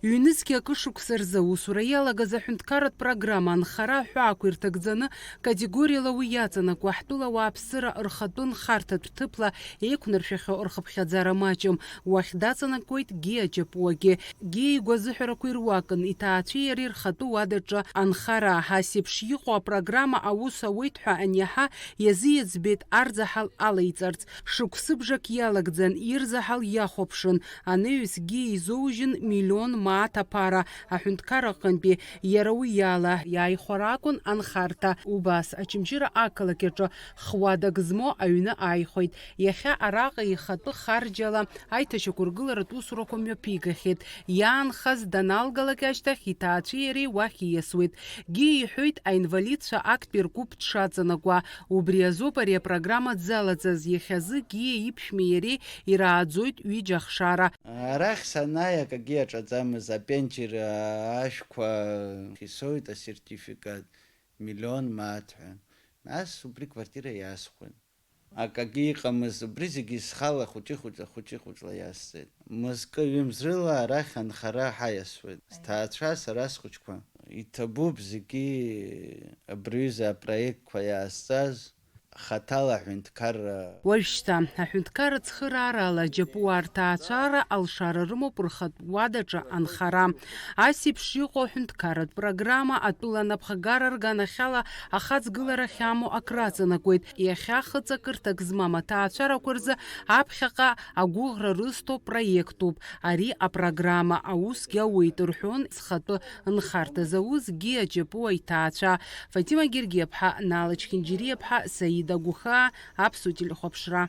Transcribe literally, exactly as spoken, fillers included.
Ҩнызқьи акы шықәса рзы аусура иалагаз аҳәынҭқарратә программа анхара аҳәаақәа ирҭагӡаны, категориала уи иаҵанакуа ҳтәыла ауааԥсыра рхатәы нхарҭатә ҭыԥла еиқәнаршәахьоу рхыԥхьаӡара маҷым. Уахь даҵанакуеит Гиа Џьапуагьы. Гиа игәазыҳәарақәа ируакын иҭаацәеи иареи рхатәы уадаҿы анхара. Ас еиԥш иҟоу апрограмма аус ауеит ҳәа аниаҳа, иазыӡбеит арзаҳал алеиҵарц. Шықәсыбжак иалагӡан, ирзаҳал иахәаԥшын. Анаҩс Гиа изоужьын миллион мааҭ аԥара аҳәынҭқарра аҟынтәи. Иара уи иала иааихәара акәын анхарҭа. Убас Очамчыра ақалақь аҿы х-уадак змоу аҩны ааихәеит. Иахьа араҟа ихатәы харџьала аиҭашьақәыргыларатә усурақәа мҩаԥигахьеит. Иаанхаз даналгалак ашьҭахь иҭаацәеи иареи уахь ииасуеит. Гиа иҳәоит аинвалидцәа актәи ргәыԥ дшаҵанакуа. Убри азоуп ари апрограмма дзалаҵаз. Иахьазы Гиа иԥшәмеи иареи ирааӡоит ҩыџьа ахшара. Арахь санааи, акагьы иаҿаӡамыз, апенџьыр ашәқәа исоуит асертификат, миллион мааҭ ҳәа. Нас убри квартира иасхәан. Акагьы иҟамыз, убри зегьы схала хәыҷы-хәыҷла, хәыҷы-хәыҷла иасҵеит. Мызкы-ҩымз рыла арахь анхара ҳаиасуеит. Сҭаацәа, сара схәыҷқәа. Иҭабуп зегьы абри аҩыза апроектқәа иаазҵаз, хаҭала аҳәынҭқарра. Уажәшьҭа, аҳәынҭқарра цхыраарала Џьапуаа рҭаацәара алшара рымоуп рхатә уадаҿы анхара. Ас еиԥш иҟоу аҳәынҭқарратә программа атәыла анапхгара рганахьала ахаҵгыларахь амоу акраҵанакуеит. Иахьа хыҵакырҭак змам аҭаацәарақәа рзы аԥхьаҟа агәыӷра рызҭо проектуп. Ари апрограмма аусгьы ауеит, рҳәон зхатәы нхарҭа зауз Гиа Џьапуа иҭаацәа. Фатима Гергиаԥҳа, Нала Чхинџьириаԥҳа, Саида Гәыхаа, Аԥсуа телехәаԥшра.